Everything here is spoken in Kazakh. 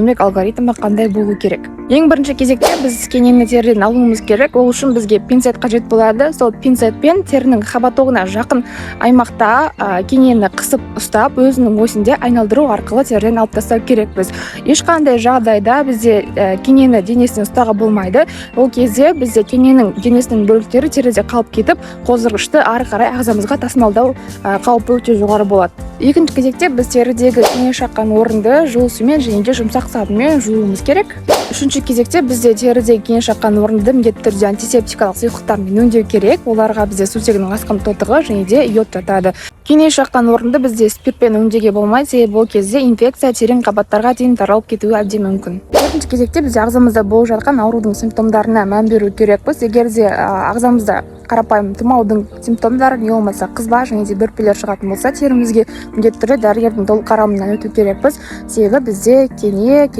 Көмек алгоритмі қандай болу керек? Ең бірінші кезекте біз кенені теріден алуымыз керек. Ол үшін бізге пинцет қажет болады. Сол пинцетпен терінің хоботогына жақын аймақта кенені қысып ұстап, өзінің осінде айналдыру арқылы теріден алып тастау керекпіз. Ешқандай жағдайда бізде кенені денесінен ұстауға болмайды. Ол кезде бізде кененің денесінің бөліктері теріде қалып кетіп, қоздырғышты ары қарай ағзамызға тасымалдау қаупі өте жоғары болады. Екінші кезекте біз терідегі кене шаққан орынды жылы сумен және де жұмсақ сабынмен жууымыз керек. Үшінші кезекте бізде терідегі кене шаққан орынды міндетті түрде антисептикалық сұйықтармен өңдеу керек. Оларға бізде сутегінің асқын тотығы және де йод жатады. Кене шаққан орынды бізде спиртпен өңдеуге болмайды, себебі ол кезде инфекция терең қабаттарға дейін таралып кетуі әбден мүмкін. Төртінші кезекте бізде ағзамызда болып жатқан аурудың симптомдарына мән беру керекпіз. Егер де ағзамызда қарапайым тұмаудың симптомдары, не болмаса қызба және де бөртпелер шығатын болса терімізге, міндетті түрде дәрігердің толық қарауынан өту керекпіз, себебі бізде кене